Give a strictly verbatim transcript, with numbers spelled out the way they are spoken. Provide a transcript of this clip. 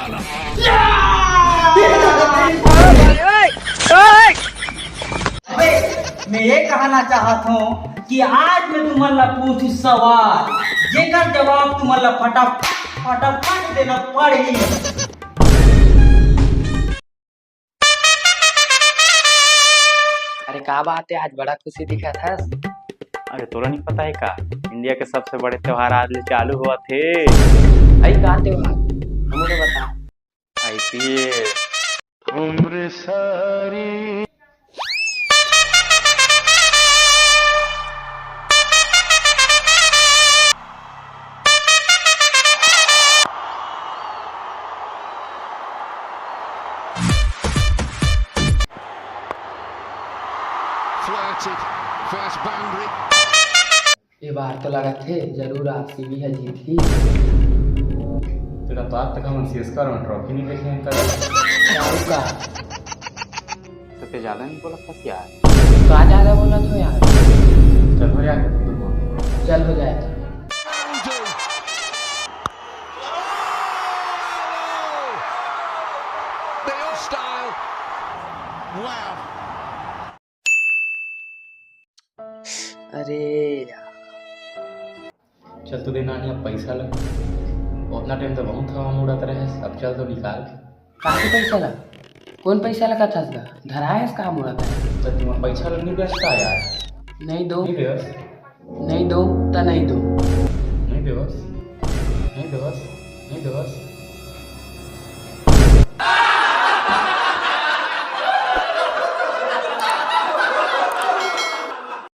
अबे, मैं ये कहना चाहत हूँ कि आज मैं तुमन ला पूछू सवाल, जेकर जवाब तुमन ला फटाफट, फटाफट देना पड़ही। अरे, का बात है, आज बड़ा खुशी दिखत हस। अरे, तोला नहीं पता है का, इंडिया के सबसे बड़े त्योहार आज ले चालू होवत हे। भाई, का त्योहार? हमू ला बता। आईपीएल। Flirted. First boundary. ये बार तो लगत हे, जरूर आरसीबी ह जीतही। तेरा तो आज तक हमन सीएसके में ट्रॉफी नहीं देखे हैं कभी। क्या हुआ? तो ते ज्यादा नहीं बोलत हस यार। का ज्यादा बोलत हो यार? चल हो यार, तू बोल। चल हो जाए तो। Style. Wow. अरे यार। चल तो दे नानी, अब पैसा ला। उतना टाइम तो बहुत हवा में उड़त रहे, अब चल तो निकाल। काफी पैसा ला? कौन पैसा ला कथस गा? धराए हस का मुड़ा का? तो तुम पैसा ला नहीं बेचता यार। नहीं दो। नहीं देवस। नहीं दो, त नहीं दो। नहीं देवस। नहीं देवस। नहीं देवस।